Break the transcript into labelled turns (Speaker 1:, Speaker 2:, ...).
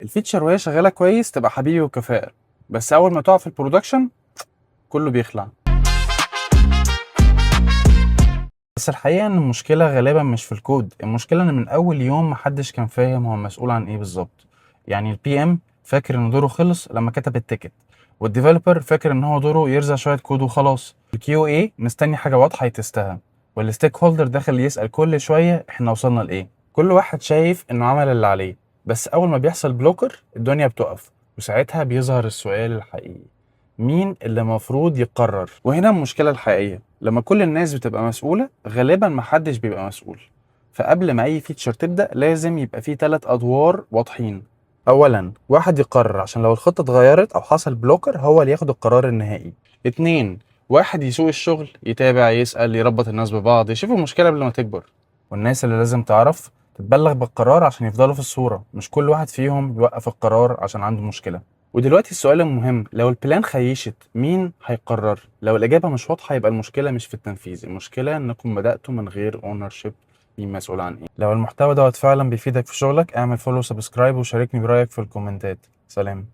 Speaker 1: ال feature وهي شغالة كويس تبقى حبيبي وكفاءة، بس اول ما تقع في ال production كله بيخلع. بس الحقيقة ان المشكلة غالبا مش في الكود، المشكلة ان من اول يوم محدش كان فاهم هو مسؤول عن ايه بالظبط. يعني ال PM فاكر ان دوره خلص لما كتب ال ticket، وال developer فاكر ان هو دوره يرزع شوية كود وخلاص، ال QA مستني حاجة واضحة يتستها، وال stakeholder داخل يسأل كل شوية احنا وصلنا لايه. كل واحد شايف انه عمل اللي عليه، بس اول ما بيحصل blocker الدنيا بتقف، وساعتها بيظهر السؤال الحقيقي: مين اللي المفروض يقرر؟ وهنا المشكلة الحقيقية، لما كل الناس بتبقى مسؤولة غالبا محدش بيبقى مسؤول. فقبل ما اي feature تبدأ لازم يبقى فيه 3 ادوار واضحين. اولا، واحد يقرر عشان لو الخطة اتغيرت او حصل blocker هو اللي ياخد القرار النهائي. 2، واحد يسوق الشغل، يتابع، يسأل، يربط الناس ببعض، يشوف المشكلة قبل ما تكبر. والناس اللي لازم تعرف تتبلغ بالقرار عشان يفضلوا في الصورة، مش كل واحد فيهم يوقف القرار عشان عنده مشكلة. ودلوقتي السؤال المهم، لو ال plan خيشت مين هيقرر؟ لو الإجابة مش واضحة يبقى المشكلة مش في التنفيذ، المشكلة إنكم بدأتوا من غير ownership، مين مسؤول عن إيه. لو المحتوى دوت فعلا بيفيدك في شغلك اعمل follow، subscribe، وشاركني برأيك في الكومنتات. سلام.